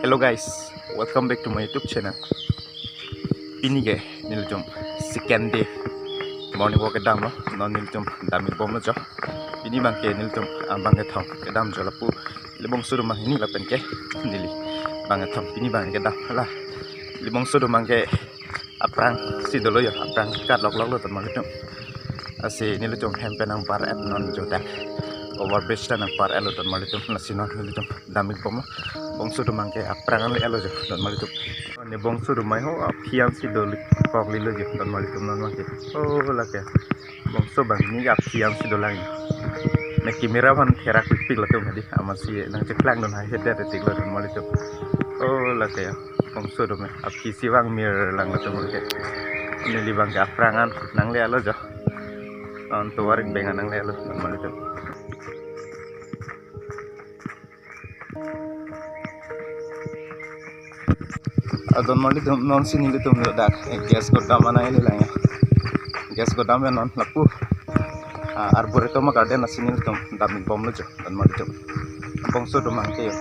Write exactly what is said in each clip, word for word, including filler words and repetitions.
Hello guys, welcome back to my YouTube channel. Pini ke nelitum second day morning walk kedam lo, non nelitum dam-ik bomlo jo. Pini abangke nelitum, ah, bangkethom kedam jo lapu. Ili bangso atum abang hini lapen ke neli bangkethom pini abang kedam la. Ili bangso atum abangke aphrang si dolo jo, aphrang kat loklok lo ton marlitum. Lasi nelitum hem pen nangpar-et non jo dak. Over bridge ta nangpar-et lo ton marlitum. Lasi non nelitum dam-ik bomlo. Bangso atum abangke aphrang an le-et lo jo ton marlitum. Ne bangso atum abang ho aphi an si dolo, kok lilo jo ton marlitum non abangke. Oh, lake. Bangso abang hini ke aphi an si dolang. Ne camera aphan therak pikpik latum hadi. Amatsi nangcheklang dun hai hedet tik lo ton marlitum. Oh, lake ya. Bangso atum aphi si vangmir lang latum ke. Neli abangke aphrang an nangle-et lo jo. Non tovar ik beng an nangle-et lo ton marlitum. Ah, ton marlitum, non si nelitum lo dak, eh, gas godam an nanglelang ya. Gas godam ya non lapu. Ah, Arboretum garden lasi nelitum dam-ik bomlo jo ton marlitum. Bangso atum abangke yo.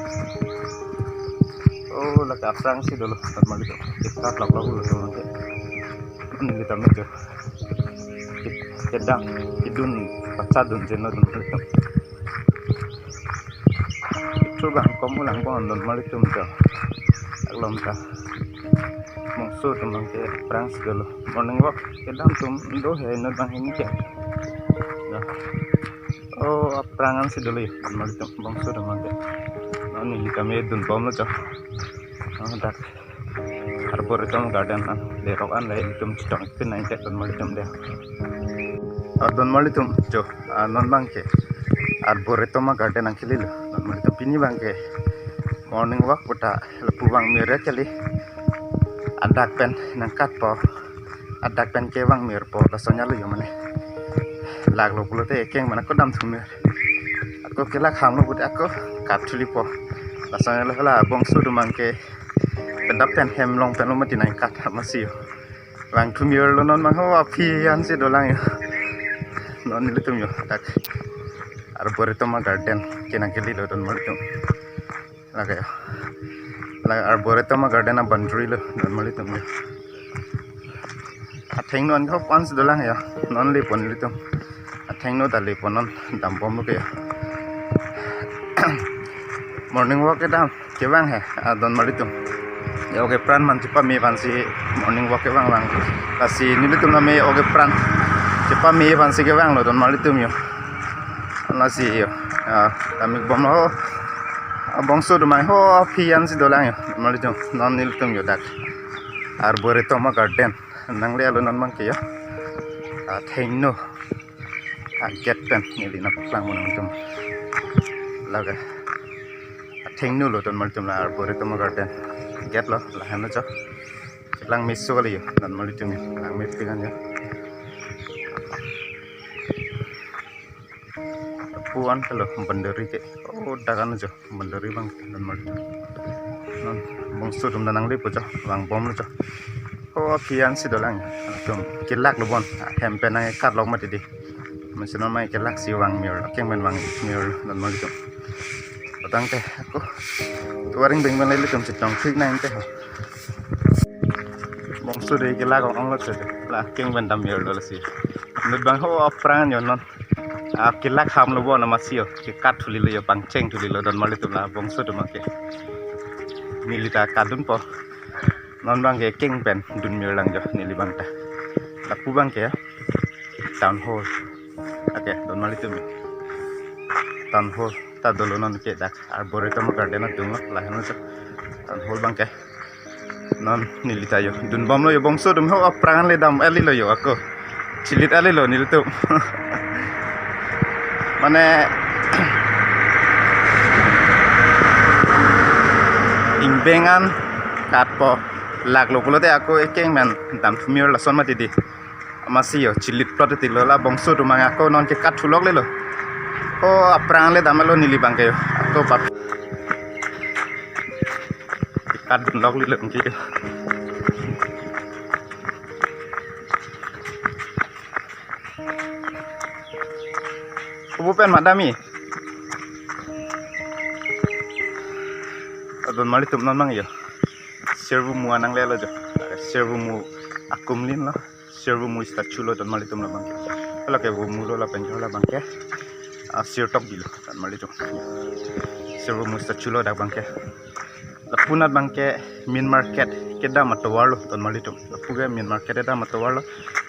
Oh, lake aphrang si dolo ton marlitum. Kat loklok lo ton marlitum. Neli dam jo. Kedam, kedun, pachat dun jeno ton marlitum. Thu bang kom ulang bon ton marlitum jo. Aklong ta. Bangso atum abangke aphrang si dolo. Morning walk kedam atum do he non abang hini ke. Ya. Oh, aphrang an si dolo ya ton marlitum, bangso atum abangke. Non neli kami dun bomlo jo. Ah, dak Arboretum garden an, lerok an le itum chetong pin nangke ton marlitum de. Ah, ton marlitum jo, ah, non abangke Arboretum garden nangkele lo ton marlitum. Pini abangke morning walk puta lapu vangmir kele. Adak pen nangkatpo. Adak pen ke vangmirpo, lason ya lo jo mane. Lak lo pulote ekeng mane ako damthumir. Ako kelak hamlo pulote ako kat thulipo. Lason ya lo, hala bangso atum abangke pedap pen hem long pen lo mati nangkat amatsi yo. Vangthumir lo non abang ho aphi an si dolang yo. Non nelitum yo dak Arboretum garden ke nangkele lo ton marlitum. Lake ya. La Arboretum garden a-boundary lo ton marlitum ya. Athengno an hop an si dolang ya. Non lepo nelitum. Athengno ta lepo, non dam bomlo ke ya. Morning walk kedam kevang he, ah, ton marlitum. Ya, oke, apran man chepame aphan si morning walk kevang vang. Lasi nelitum name oke apran chepame aphan si kevang lo ton marlitum yo. Lasi yo. Ah, dam-ik bomlo. Ah, bangso atum abang ho aphi an si dolang yo ton marlitum. Non nelitum yo dak Arboretum garden nangle-et lo non abangke yo. Athengno agate pen neli nangpaklang mo nangtum. Lake athengno lo ton marlitum, la Arboretum garden gate lo, lahenlo jo. Lang meso kali yo ton marlitum, lang mepik an yo. Puan kalo boundary ke. Oh, dak an jo boundary abang ton marlitum. Non bangso atum nangle po jo, vang bomlo jo. Oh, aphi an si dolang. Atum kelak lo bon. Hem pen nangkat lok mati di. Amatsi non mai kelak si vangmir, akeng pen vangmir ton marlitum. Patang te ako tovar ik beng pen le ilitum chetong thik nang te ho. Bangso de kelak ong ong lo te. La akeng pen dammirlo lasi. Inut abang ho apran yo non. Ah, kelak hamlo bon amatsi yo. Kekat thulilo yo, pangcheng thulilo ton marlitum, la bangso atum abangke. Neli ta kadunpo. Non abangke ekeng pen dunmir lang jo neli abang ta. Lapu abangke ya. Town hall. Oke, ton marlitum. Town hall ta dolo non ke dak Arboretum garden atum lo, lahenlo jo. Town hall abangke. Non neli ta yo dun bomlo yo, bangso atum ho apran le dam-et lo yo ako. Chelit-et lo nelitum. Mane ingbeng an katpo, lak lo pulote ako ekeng pen damthumir lason mati di. Amatsi yo chelit plot ti lo, la bangso atum abang ako non kekat thulok lelo. Oh, apran le dam-et lo neli abangke yo. Ako pap. Kat lok lilo ke yo. Kopu pen madam i. Donmalitum non mang yo. Sirvomu an nanglelo jo. Sirvomu akumlin lo. Sirvomu statue lo donmalitum labang ke. Hala ke vomu lo lapen ke labang ke. Ah, sirtok bilo donmalitum. Sirvomu statue lo dak abang ke. Lapunat abang ke main market kedam atovar lo donmalitum. Lapu ke main market kedam atovar lo.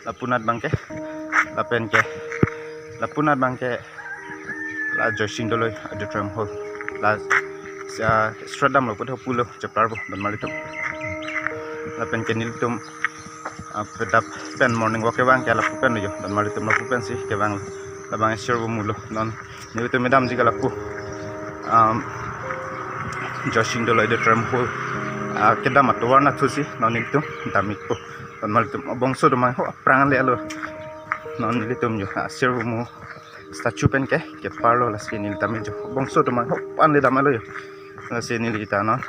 Lapunat abang ke. Lapen ke. Lapunat abang ke. La Joysing Doloi Auditorium Hall. La, ah, Stradam lo putho pulo cheplar bo donmalitum. Lapen ke nelitum, ah, pedap pen morning walk kevang ke lapu pen lo jo donmalitum, lapu pensi kevang. Labang sirvomu lo non nelitum damji ke lapu. Um, Joysing Doloi Auditorium Hall. Ah, kedam atovar nathusi non nelitum dam-ikpo donmalitum. Bongso atum mang ho aphrang lelo. Non nelitum jo, ah, sirvomu statue pen ke kepar lo, lasi neli dam-ik jo. Bongso atum mang ho aphan le dam-iklo jo. Lasi neli ta non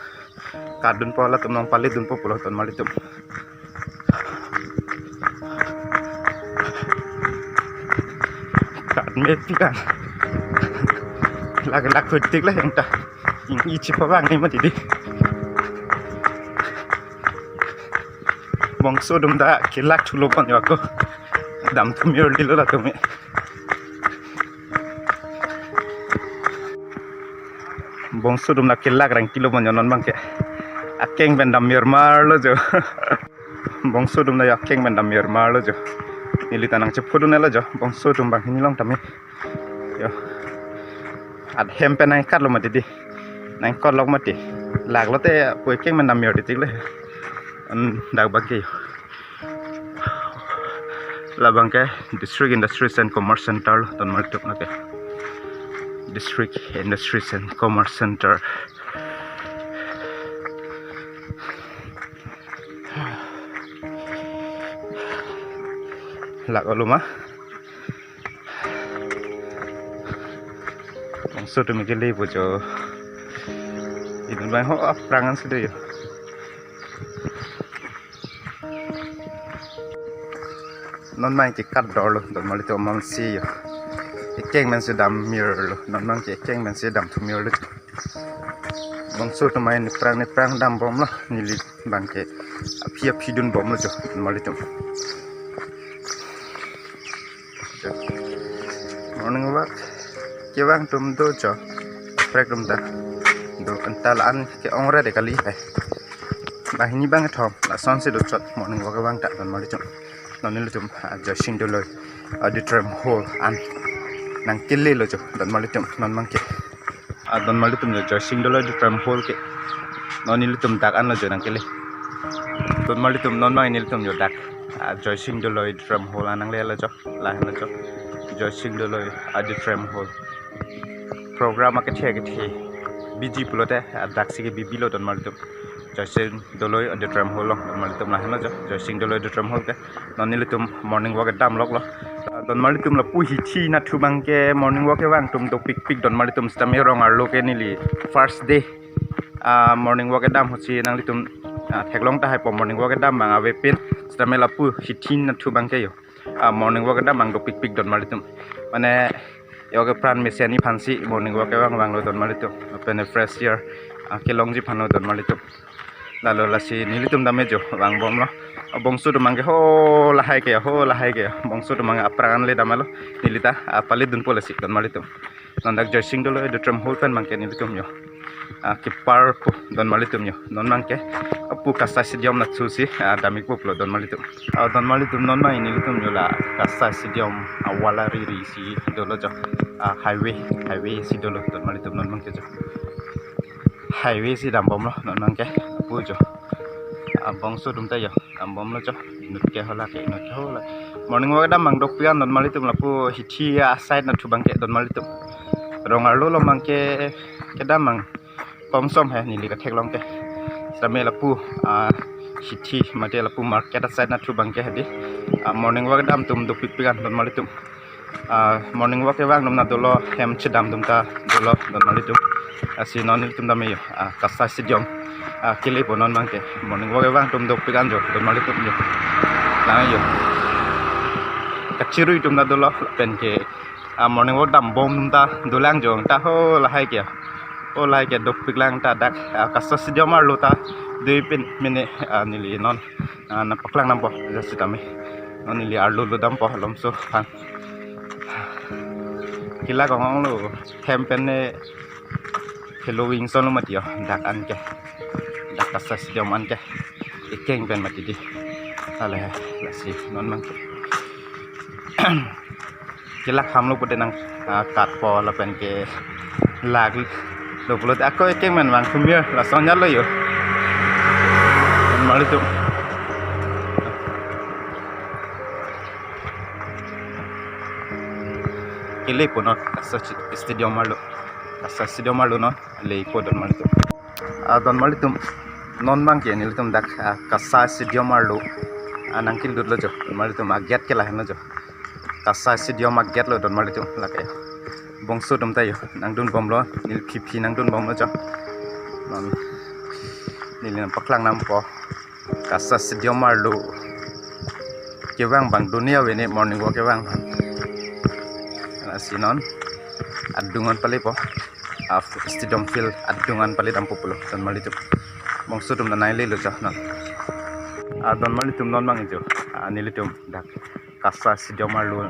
kadunpo, latum nangpale dunpo pulo donmalitum. Kat mepik an. Lak lak phutik la yang ta. Ing ichi pabang ni mati di. Bongso atum ta kelak thulo pon jo ako. Dam thumir dilo latum. Bongso atum ta kelak rang kilo pon jo non abang ke. Akeng pen dam mirmar lo jo. Bongso atum ta akeng pen dam mirmar lo jo. Neli ta nangchephodun lo jo. Bongso atum banghini along tame. Yo. At hem pen nangkat lo mati di. Nangkot lok mati. Lak lote pu akeng pen dam mir di tik le. An dak abang ke yo. Labang ke District Industries and Commerce Center lo donmalitum lake. District Industries and Commerce Center. Lak olo ma. Bongso atum kelepo jo. Inut abang ho aphrang ansi do jo. Non abang ke kat dor lo donmalitum, amonsi jo. Akeng pensi dam mir lo. Non abang ke akeng pensi dam thumir lo. Bongso atum abang nephrang nephrang dambom lo, neli abang ke aphi aphi dunbom lo jo donmalitum. Morning walk kevang atum do jo. Kaprek atum ta do, anta la-an ke-ong ra de kali he. Banghini bangkethom lasonsi do chot morning walk kevang ta donmalitum. Non nelitum, ah, Joysing Doloi Auditorium Hall an nangkele lo jo donmalitum non abang ke. Ah, donmalitum jo Joysing Doloi Auditorium Hall ke. Non nelitum dak an lo jo nangkele. Donmalitum non abang nelitum jo dak, ah, Joysing Doloi Auditorium Hall an nanglelo jo. Lahenlo jo. Joysing Doloi Auditorium Hall. Program akethe akethe biji pulote, ah, daksi ke bibi lo donmalitum. Joysing Doloi Auditorium Hall along donmalitum lahenlo jo. Joysing Doloi Auditorium Hall ke. Non nelitum morning walk kedam lok lo. Ah, donmalitum lapu hithi nathu abang ke morning walk kevang atum dopikpik donmalitum, sitame rong arlo ke neli first day, ah, morning walk kedam ahutsi nanglitum, ah, theklong tahai po morning walk kedam abang avepin, sitame lapu hithi nathu abang ke yo. Ah, morning walk kedam abang dopikpik donmalitum. Mane yo ke pran mesen aphansi morning walk kevang vanglo donmalitum. Lapen fresh air, ah, kelongji aphan lo donmalitum. Lalo lasi nelitum tame jo vangbom lo. Bongso atum abang ke ho lahai ke, ho lahai ke. Bongso atum abang aphrang le dam-iklo. Neli ta, ah, pale dunpo lasi donmalitum. Non dak Joysing Doloi Auditorium Hall pen abang ke nelitum jo, ah, keparpo donmalitum jo. Non abang ke apu Kasai Stadium nathusi, ah, dam-ikpo pulo donmalitum. Ah, donmalitum non abang nelitum jo la Kasai Stadium, ah, wala riri si dolo jo. Ah, highway, highway si dolo donmalitum non abang ke jo. Highway si dambom lo non abang ke apu jo. Ah, bongso atum ta jo dambom lo jo. Inut ke hola ke, inut ke hola. Morning walk kedam abang dopik an donmalitum, lapu hithi aside nathu abang ke donmalitum. Rong arlo along abang ke kedam abang komsom he neli katheklong ke. Sitame lapu, ah, hithi mate lapu market aside nathu abang ke hedi. Ah, morning walk kedam atum dopikpik an donmalitum. Ah, morning walk kevang atum ta dolo, hem chedam atum ta dolo donmalitum. Lasi non nelitum tame jo, ah, Kasai Stadium, ah, kelepo non abang ke. Morning walk kevang atum dopik an jo donmalitum jo. Lang jo. Kachirui atum ta dolo pen ke, ah, morning walk dambom atum ta dolang jo, ta ho lahai ke. O lahai ke dopik lang ta dak, ah, KASA Stadium arlo ta dui pin mene, ah, neli non, ah, nangpaklang dampo, ja sitame. Non neli arlo lo dampo, alomso aphan. Kelak ong ong lo, hem pen ne helo wing son lo mati yo, dak an ke. Dak KASA Stadium an ke. Ekeng pen mati di. Ale, lasi non abang ke. Kelak ham lo pute nang, ah, katpo lapen ke lak lo pulote ako ekeng pen vang kumir lason jalo yo. Malitum. Kelepo non KASA Stadium arlo. KASA Stadium arlo non. Lepo don malitum. Ah, don malitum. Non abang ke nelitum dak, ah, KASA Stadium arlo. Ah, nangkil dut lo jo. Don malitum, ah, gate ke lahenlo jo. KASA Stadium a-gate lo don malitum lake. Bongso atum ta yo, nangdun bomlo, neli phiphi nangdun bomlo jo. Non, neli nangpaklang dampo. KASA Stadium arlo kevang abang dunji ave ne morning walk kevang abang. Lasi non, adung an palepo. Ah, stadium field adung an pale dampo pulo, don malitum. Bongso atum nanai lelo jo non. Ah, don malitum non abang jo. Ah, nelitum dak KASA Stadium arlo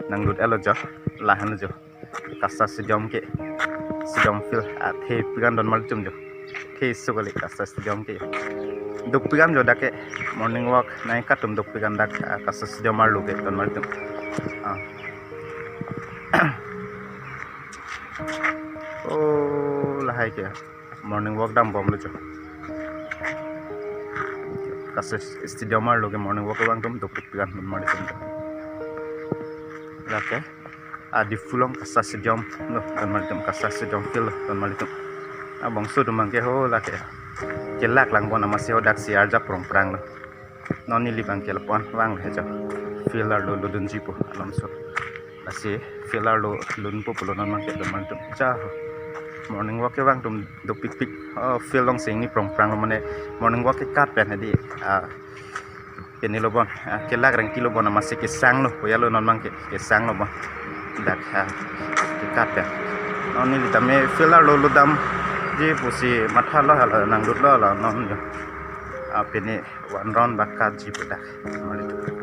nanglut-etlo jo, lahenlo jo. KASA Stadium ke, stadium field, ah, thepik an don malitum jo. Thesok kali KASA Stadium ke. Dopik an jo dak ke, morning walk nangkat atum dopik an dak, ah, KASA Stadium arlo ke don malitum. Ah. Oh, lahai ke. Morning walk dam bomlo jo. KASA Stadium arlo ke morning walk abang atum dopik an don malitum. Lake. Ah, Diphu along KASA Stadium lo, don malitum KASA Stadium field lo, don malitum. Ah, bongso atum abang ke ho lake. Kelak lang bon amatsi ho daksi arjap prong prang lo. Non neli abang ke lapu-an vang he jo. Field arlo lodunji pu alomso. Lasi field arlo lunpo pulo non abang ke don malitum. Cha ho. Morning walk kevang atum dopikpik. Oh, field along si ingni prong prang lo mane morning walk kekat pen hedi. Ah, pini lo bon. Ah, kelak rengti lo bon amatsi kesang lo. Koya lo non abang ke kesang lo bon. Dak, ah, kekat pen. Non neli tame field arlo lo damji pusi mathalo hala nanglut lo hala non jo. Ah, pini one round bak katji pu dak. Malitum.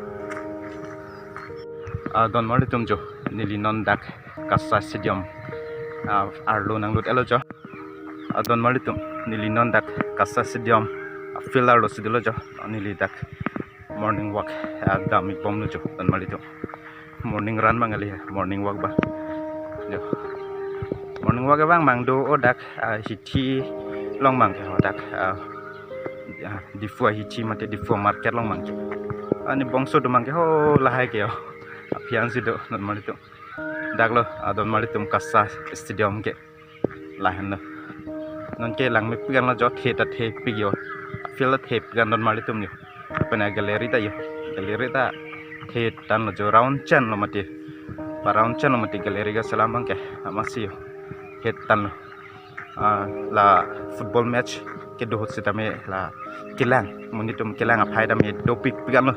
Ah, don malitum jo, neli non dak KASA Stadium, ah, arlo nanglut-etlo jo. Ah, don malitum, neli non dak KASA Stadium, ah, field arlo si dolo jo. Ah, neli dak morning walk, ah, dam-ik bomlo jo, don malitum. Morning run abang kali ya, morning walk abang. Jo. Morning walk abang abang do o dak, ah, hithi along abang ke ho dak, ah, ah, Diphu ahithi mate Diphu market along abang ke. Ani bongso atum abang ke ho lahai ke yo. Aphi an si do don malitum. Dak lo, ah, don malitum KASA Stadium ke. Lahenlo. Non ke langmepik an lo jo, the ta thepik yo. Field ta thepik an don malitum yo. Pen a-gallery ta yo. Gallery ta thetan lo jo, round chen lo mati. Pa round chen lo mati gallery ke selam abang ke. Amatsi yo. Thetan lo. Ah, la football match kedo ahut sitame la kelang. Monit atum kelang aphai tame dopikpik an lo.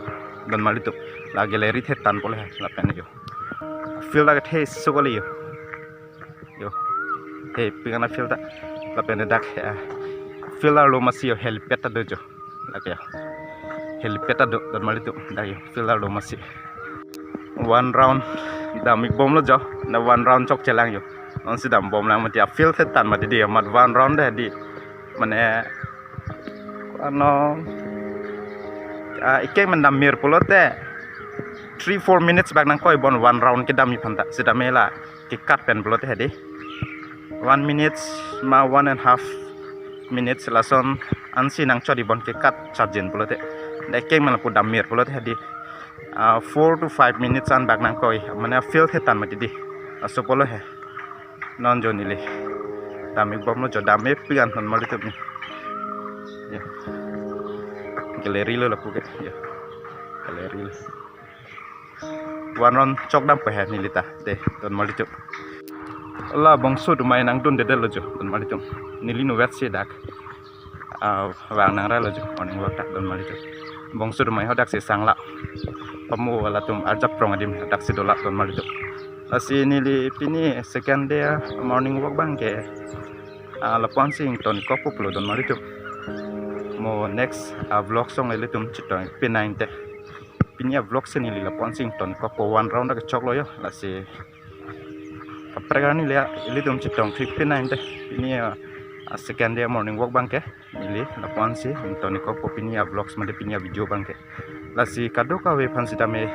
Don malitum. La gallery thetan pule lapen yo. Field ta thesok kali yo. Yo. Thepik an a-field ta. Lapen dak, eh, field arlo amatsi yo helipad ta do jo. Lake yo. Helipad ta do don malitum. Dak yo. Field arlo amatsi. One round dam-ik bomlo jo. Na one round chokchelang yo. Non si dam bomlang mati a-field thetan mati di amat one round de di. Mane ano, ah, ekeng pen dammir pulote three four minutes bak nangkoi bon one round kedamji aphan ta. Sitame la kekat pen pulote hedi. One minutes ma one and half minutes lason ansi nangchot-ik bon kekat chatjin pulote. Dak ekeng pen lapu dammir pulote hedi. Ah, four to five minutes an bak nangkoi. Mane field thetan mati di. Laso pulo he. Non jo neli dam-ik bomlo jo, dammepik an don malitum ni. Ya. Gallery lo lapu ke. Ya. Gallery lo. One round chok dampo he neli ta. De, don malitum. La bongso atum mai nangdundedetlo jo, don malitum. Neli inutvet si dak. Ah, vang nangralo jo, morning walk dak don malitum. Bongso atum mai ho daksi sangla. Pamu wala atum arjap prong adim daksi dola don malitum. Lasi neli pini second day morning walk abangke, ah, lapu-ansi ingtonikokpo pulo don mari tum. Mo next, ah, vlog song ilitum chetongpin nangji te. Pini a-vlog si neli lapu-ansi ingtonikokpo, one round ta kechoklo jo. Lasi kaprek arni le ilitum chetongthipin nangji te. Pini, ah, ah, second day morning walk abangke neli lapu-ansi ingtonikokpo pini a-vlogs mate pini a-video abangke. Lasi kadokave aphan sitame